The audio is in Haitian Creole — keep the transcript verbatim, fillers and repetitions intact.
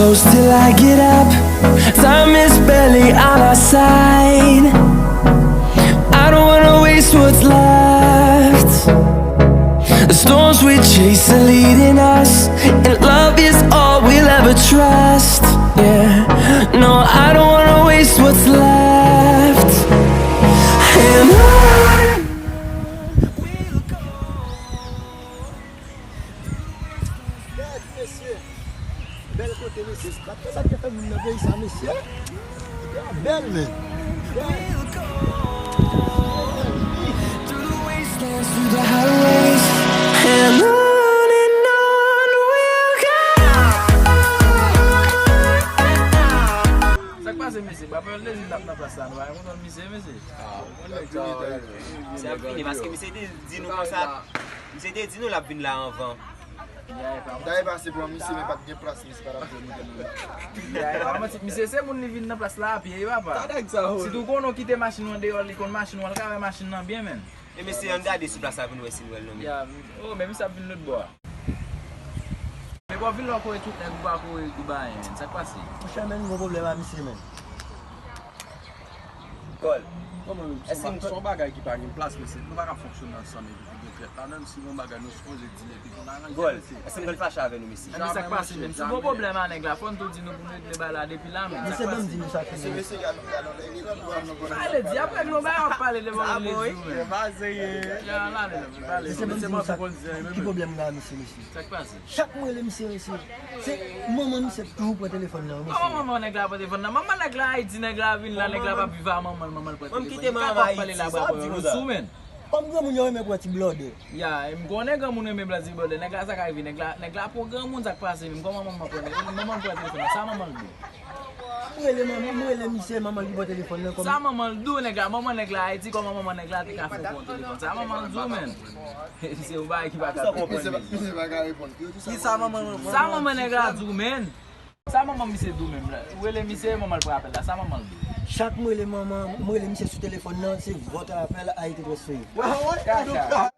Close till I get up. Time is barely on our side. I don't wanna waste what's left. The storms we chase are leading us, and love is all we'll ever trust. Yeah, no, I don't wanna waste what's left. And on. Gad, mesye. Bèl kote, mesye. Sa, sa k te fè moun nan peyi sa, mesye. Bèl, men. Gad. Through the wastelands, through the highways, and on and on we'll go. Sa k pase, mesye? Bwa pèl de zil t ap nan plas la, nou pa konn misye, mesye. Se ap fini, paske misye te di nou konsa. Misye te di nou l ap vin la anvan. Dayè pase pran misye, men pa t gen plas, misye pa t ap vle moute nan men. Dayè pa manti, misye se moun li vin nan plas la a pye, wi, papa. Sitou konnen w kite machin ou andeyò, li konn machin ou, al ka wè machin nan byen, menn. E mesye, ann gade sou plas la pou n wè si n wè l non, men. Ya, oh, men misye ap vin lòt bò a. Men bò vin la w kore tout nèg, ou pa kore Dubayen, menn. Sa k pase? Monchè, menn, m gon pwoblèm a misye, menn. Gòl. Kòman menm? Èske se yon bagay ki pa gen plas, mesye? Nou pa ka fonksyone ansanm epi pou gen trèt ladan l. Si gon bagay nou sipoze di l epi pou n aranje l, mesye. Gòl, èske m konn fache avè nou, mesye? Men sa k pase, menm? Si w gon pwoblèm a nèg la, fò n tou di nou pou n regle bagay la depi la, menn. Sa k pase? Mesye, ban m di nou sa ki gen. Mesye, gade, gade, gade, gade, gade, gade. Ale, di apre nou bay w ap pale devan legliz ou, menn. Sa bon, wi. Pale, pale, pale. Mesye, ban m di nou sa ki pwoblèm la, mesye, mesye. Sa k pase? Chak mwen rele misye, mesye. Se manman misye toujou pran telefòn nan, mesye. Kòman manman nèg la pran telefòn nan? Manman nèg la Ayiti, nèg la vin la, nèg la p ap viv a manman l, manman l pran telefòn. Kaka w ap pale la, bwa pèl, ou sou, menn. Kòm granmoun yo renmen pran ti blòdè. Ya, e m konnen granmoun renmen pran ti blòdè. Nèg la sa k rive, nèg la, nèg la pran granmoun, sa k pase menm? Kòman manman pran, manman l pran telefòn nan? Sa manman l di w? M rele manman, m rele misye, manman l ki pran telefòn nan, kòm... Sa manman l di w, nèg la, manman nèg la Ayiti, kòman manman nèg la te ka fè w pran telefòn? Sa manman l di w, menn? Se yon bagay ki pa ka konprann. Misye pa, misye pa ka reponn. Kisa manman l reponn? Sa manman nèg la di w, menn? Sa manman misye di w menm la? Ou rele misye, manman l pran apèl la. Sa manman l di w? Chak m rele manman, m rele misye sou telefòn nan, se votre appel a été transféré. Kaka.